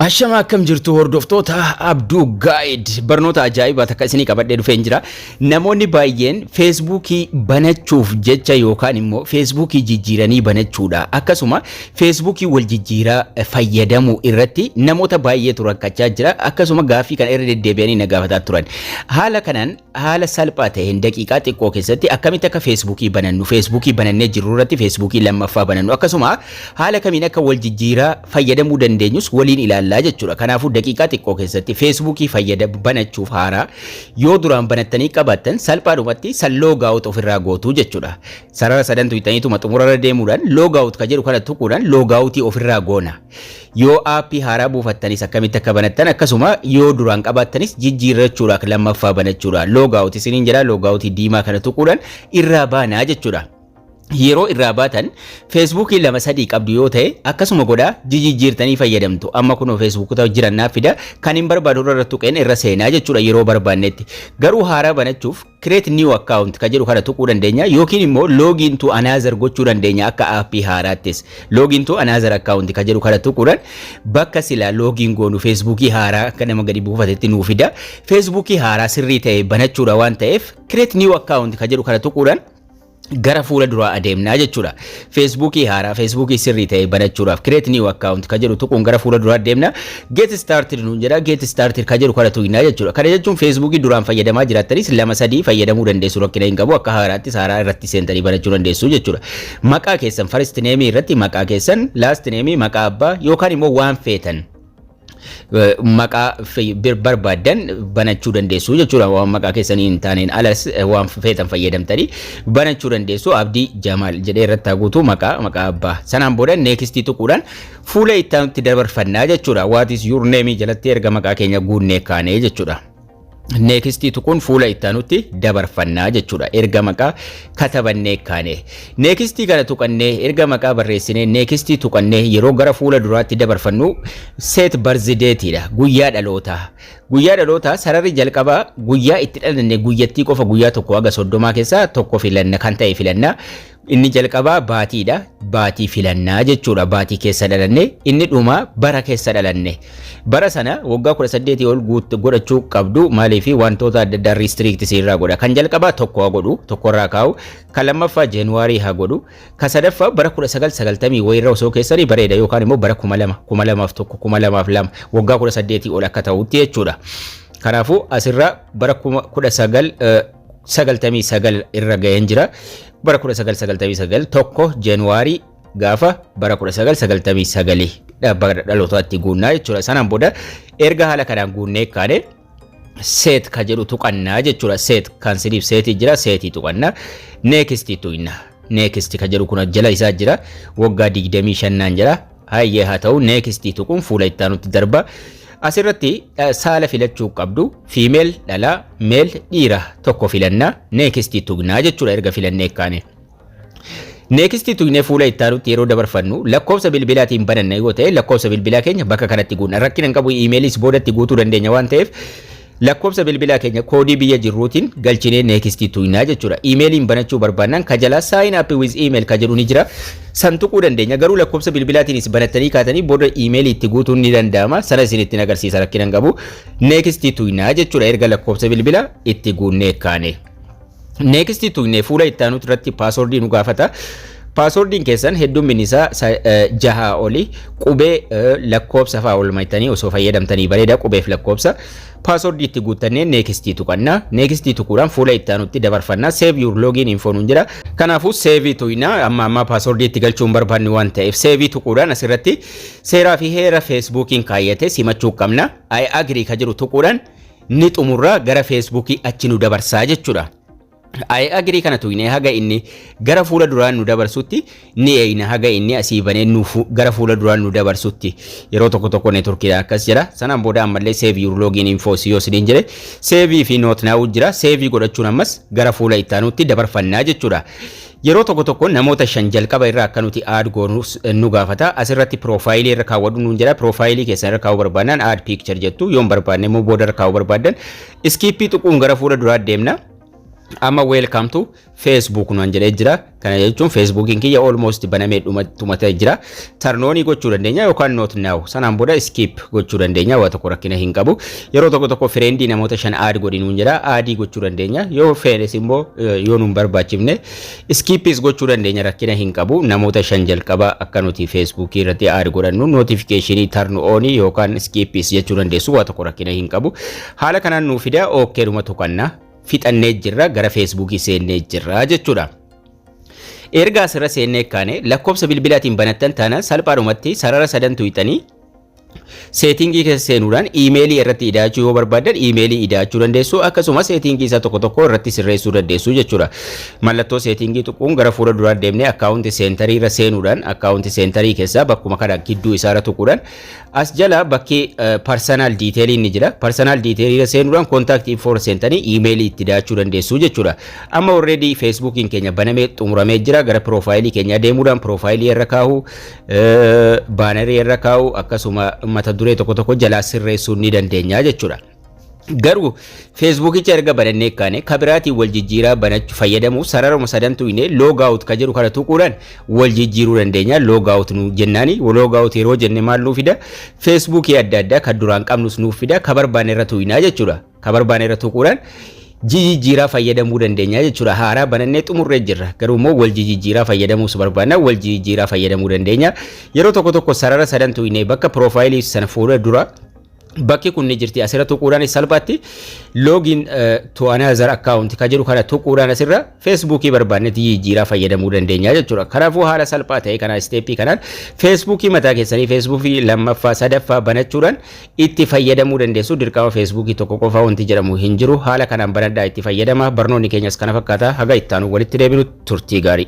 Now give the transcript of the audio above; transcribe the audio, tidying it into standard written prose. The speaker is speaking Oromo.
Ashama, akkam jirtu hordoftoota Abduu Guide? Barnoota ajaa'ibaa takka isinii qabadhee dhufeen jira. Namoonni baay'een Feesbuukii banachuuf jecha yookaan immoo Feesbuukii jijjiiranii banachuudha. Akkasuma Feesbuukii wal jijjiiraa fayyadamuu irratti namoota baay'eetu rakkachaa jira. Akkasuma gaaffii kana irra deddeebi'anii na gaafataa turan. Haala kanaan haala salphaa ta'een daqiiqaa xiqqoo keessatti akkamitti akka Feesbuukii banannu, Feesbuukii banannee jirru irratti Feesbuukii lammaffaa banannu, akkasuma haala kamiin akka wal jijjiiraa fayyadamuu dandeenyus waliin ilaallaa jechuudha. Kanaafuu daqiiqaa xiqqoo keessatti Feesbuukii fayyada banachuuf haaraa yoo duraan banattanii qabaattan salphaadhumatti san log out ofirraa gootuu jechuudha. Sarara sadan tuqxaniituma xumurarra deemuudhaan log out ka jedhu kana tuquudhaan log outii ofirraa goona. Yoo aappii haaraa buufattanis akkamitti akka banattan, akkasuma yoo duraan qabaattanis jijjiirrachuudhaaf lammaffaa banachuudha. Log out isiniin jedha, log outii diimaa kana tuquudhaan irraa baanaa jechuudha. Yeroo irraa baatan Feesbuukii lama sadii qabdu yoo ta'e akkasuma godhaa jijjiirtanii fayyadamtu. Amma kunoo Feesbuukota jiran naaf fida, kan hin barbaadu irra tuqeen irra seenaa jechuudha yeroo barbaannetti. Garuu haaraa banachuuf create new account ka jedhu kana tuquu dandeenya yookiin immoo login to another gochuu dandeenya akka aappii haaraattis. Login to another account ka jedhu kana tuquudhaan bakka silaa login goonu Feesbuukii haaraa akka nama gadi buufatetti nuu fida. Feesbuukii haaraa sirrii ta'e banachuudha waan ta'eef create new account ka jedhu kana tuquudhaan gara fuula duraa adeemnaa jechuudha. Feesbuukii haaraa, Feesbuukii sirrii ta'e banachuudhaaf create new account ka jedhu tuquun gara fuula duraa adeemna. Get started nuun jedha, get started ka jedhu kana tuqnaa jechuudha. Kana jechuun Feesbuukii duraan fayyadamaa jiraattanis lama sadii fayyadamuu dandeessu, rakkina hin qabu, akka haaraattis haaraa irratti seentanii banachuu dandeessu jechuudha. Maqaa keessan first name irratti maqaa keessan, last name maqaa abbaa yookaan immoo waan feetan maqaa barbaaddan banachuu dandeessu jechuudha. Waan maqaa keessanii hin taaneen alas waan feetan fayyadamtanii banachuu dandeessu. Abdii Jamaal jedhee irratti haguutu maqaa abbaa. Sanaan booda nextii tuquudhaan fuula itti aanutti dabarfannaa jechuudha. What is your name jalatti erga maqaa keenya guunnee kaanee jechuudha. Nextii tuquun fuula itti aanutti dabarfannaa jechuudha. Erga maqaa katabannee kaane. Nextii kana tuqannee, erga maqaa barreessinee nextii tuqannee yeroo gara fuula duraatti dabarfannu set birth dateiidha. Guyyaa dhalootaa. Guyyaa dhalootaa sararri jalqabaa guyyaa itti dhalanne guyyattii qofa, guyyaa 1 haga 30 keessaa tokko filanna, kan ta'e filanna. Inni jalqabaa baatiidha. Baatii filannaa jechuudha. Baatii keessa dhalanne. Inni dhumaa bara keessa dhalanne. Bara sana waggaa 18 ol godhachuu qabdu, maaliif wantoota adda addaa restrict irraa godha. Kan jalqabaa 1 haa godhu, tokkorraa kaa'u. Kan lammaffaa January haa godhu. Kan sadaffaa bara 1990 wayirra osoo keessanii bareeda, yookaan immoo bara 2000, 2001, 2002, waggaa 18 ol akka ta'utti jechuudha. Kanaafuu asirraa bara 1999 irra ga'een jira. Bara 1999 1 January gaafa bara 1999 bara dhalootaatti guunnaa jechuudha. Sanaan booda erga haala kanaan guunnee kaane set ka jedhu tuqannaa jechuudha. Set cancelliif setii jira, setii tuqannaa. Nextii tuqna. Next ka jedhu kun jala isaa jira. Waggaa 25 naan jira. Hayyee, haa ta'u, nextii tuquun fuula itti aanutti darba. Asirratti saala filachuu qabdu, female dhalaa, male dhiira, tokko filannaa, nextii tuqnaa jechuudha erga filannee kaane. Nextii tuqnee fuula itti aanutti yeroo dabarfannu lakkoofsa bilbilaatiin bananna yoo ta'e lakkoofsa bilbilaa keenya bakka kanatti guunna. Rakkina hin qabu, iimeeliis boodatti guutuu dandeenya waan ta'eef lakkoofsa bilbilaa keenya koodii biyya jirruutiin galchinee nextii tuqnaa jechuudha. Iimeeliin banachuu barbaannaan ka jalaa sign up with email ka jedhu ni jira. San tuquu dandeenya, garuu lakkoofsa bilbilaatiinis banattanii kaatanii booda iimeelii itti guutuun ni danda'ama. Sana isinitti agarsiisa, rakkina hin qabu. Nextii tuqnaa jechuudha erga lakkoofsa bilbilaa itti guunnee kaane. Nextii tuqnee fuula itti aanutti irratti passwordii nu gaafata. Passwordiin keessan heddumminni isaa jahaa oli, qubee lakkoofsa fa'aa ol maayitanii osoo fayyadamtanii bareeda, qubeef lakkoofsa. Passwordii itti guuttannee nextii tuqannaa. Nextii tuquudhaan fuula itti aanutti dabarfannaa. Save your login info nuun jira. Kanaafuu saveii tuqnaa, amma amma passwordii itti galchuu hin barbaanne waan ta'eef saveii tuquudhaan asirratti seeraa fi heera Feesbuukiin kaayyate simachuu qabna. I agree ka jedhu tuquudhaan ni xumurraa, gara Feesbuukii achi nu dabarsaa jechuudha. I agree kana tuqnee haga inni gara fuula duraan nu dabarsutti ni eeyna, haga inni asii banee nu gara fuula duraan nu dabarsutti. Yeroo tokko tokko networkiidhaan akkas jedha. Sanaan booda ammallee save your login info yoo isiniin jedhe, saveii fi not now jira, saveii godhachuun ammas gara fuula itti aanutti dabarfannaa jechuudha. Yeroo tokko tokko namoota shan jalqaba irraa akka nuti add goonu nu gaafata. Asirratti profileii irra kaawwadhu nuun jedha. Profileii keessan irra kaawuu barbaadnaan add picture jettu, yoon barbaanne immoo booda irra kaawuu barbaaddan skipii tuquun gara fuula duraa deemna. Amma "Welcome to Facebook" nuun jedhee jira. Kana jechuun Facebookiin kiyya almost banamee dhumatee jira. Turn on gochuu dandeenya yookaan not now. Sanaan booda skip gochuu dandeenya, waa tokko rakkina hin qabu. Yeroo tokko tokko friend namoota 5 add godhi nuun jedha, add gochuu dandeenya. Yoo feenes immoo, yoo nuun barbaachifne, skipis gochuu dandeenya, rakkina hin qabu. Namoota 5 jalqaba akka nuti Facebookii irratti add godhannu notification turn on yookaan skipis jechuu dandeessu, waa tokko rakkina hin qabu. Haala kanaan nuu fida, okay dhuma tuqanna. Fixannee jirra, gara Facebookii seennee jirra jechuudha. Erga asirra seennee kaane, lakkoofsa bilbilaatiin banattan taanaan salphaadhumatti sarara sadan tuqxanii setting keessa seenuudhaan email irratti idaachuu yoo barbaaddan email idaachuu dandeessu, akkasuma setting isaa tokko tokko irratti sirreessuu dandeessu jechuudha. Mallattoo setting tuquun gara fuula duraa deemnee account center irra seenuudhaan account center keessaa bakkuma kana gidduu isaarra tuquudhaan as jala bakki personal detail ni jira. Personal detail irra seenuudhaan contact info seentanii email itti idaachuu dandeessu jechuudha. Amma already Facebookiin keenya banamee xumuramee jira. Gara profile keenya deemuudhaan profile irra kaa'u, banner irra kaa'u, akkasuma mata duree tokko tokko jalaa sirreessuu ni dandeenya jechuudha. Garuu Facebookicha erga banannee kaane kabiraatiin wal jijjiiraa banachuu fayyadamu sararuma sadan tuqnee log out ka jedhu kana tuquudhaan wal jijjiiruu dandeenya. Log out nu jennaani, log out yeroo jenne maal nuuf fida? Facebookii adda addaa kan duraan qabnus nuuf fida, ka barbaanne irra tuqnaa jechuudha. Ka barbaanne irra tuquudhaan jijjiiraa fayyadamuu dandeenya jechuudha. Haaraa banannee xumurree jirra. Garuu immoo wal jijjiiraa fayyadamuus barbaanna, wal jijjiiraa fayyadamuu dandeenya. Yeroo tokko tokko sarara sadan tuqnee bakka profile sana fuula dura bakki kun ni jirti. Asirra tuquudhaan salphaatti login to another account ka jedhu kana tuquudhaan asirra Facebookii barbaannetti jijjiiraa fayyadamuu dandeenya jechuudha. Kanaafuu haala salphaa ta'e kana step kanaan Facebookii mataa keessanii Facebookii lammaffaa, sadaffaa banachuudhaan itti fayyadamuu dandeessu. Dirqama Facebookii tokko qofa wanti jedhamu hin jiru. Haala kanaan banadhaa, itti fayyadama. Barnoonni keenyas kana fakkaata. Haga ittaanu walitti deebinu, turtii gaarii.